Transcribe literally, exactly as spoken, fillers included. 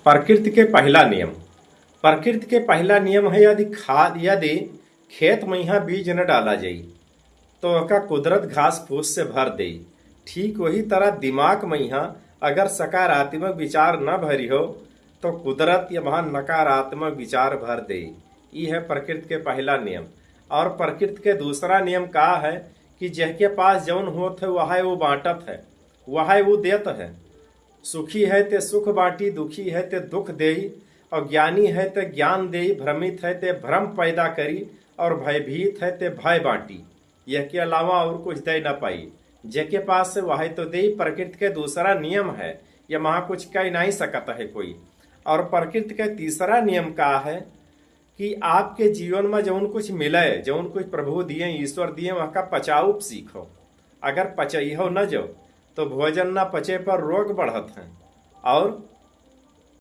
प्रकृति के पहिला नियम। प्रकृति के पहिला नियम है, यदि खाद, यदि खेत मइहाँ बीज न डाला जाई, तो ओका कुदरत घास फूस से भर देई। ठीक वही तरह दिमाग मइहाँ अगर सकारात्मक विचार न भरी हो, तो कुदरत या वहाँ नकारात्मक विचार भर देई। ई है प्रकृति के पहिला नियम। और प्रकृति के दूसरा नियम का है कि जेहके पास जौन होत है, वह वो बाँटत है, वह वो देत है। सुखी है ते सुख बाँटी, दुखी है ते दुख देई, और ज्ञानी है ते ज्ञान देई, भ्रमित है ते भ्रम पैदा करी, और भयभीत है ते भय बाँटी। यहके अलावा और कुछ दे न पाई। जेके पास से वह तो देई, प्रकृति के दूसरा नियम है, या वहाँ कुछ कह नहीं सकत है कोई। और प्रकृति के तीसरा नियम का है कि आपके जीवन में जौन कुछ मिले, जौन कुछ प्रभु दिए, ईश्वर दिए, वहाँ का पचाउब सीखो। अगर पचइहो न जो, तो भोजन न पचे पर रोग बढ़त हैं। और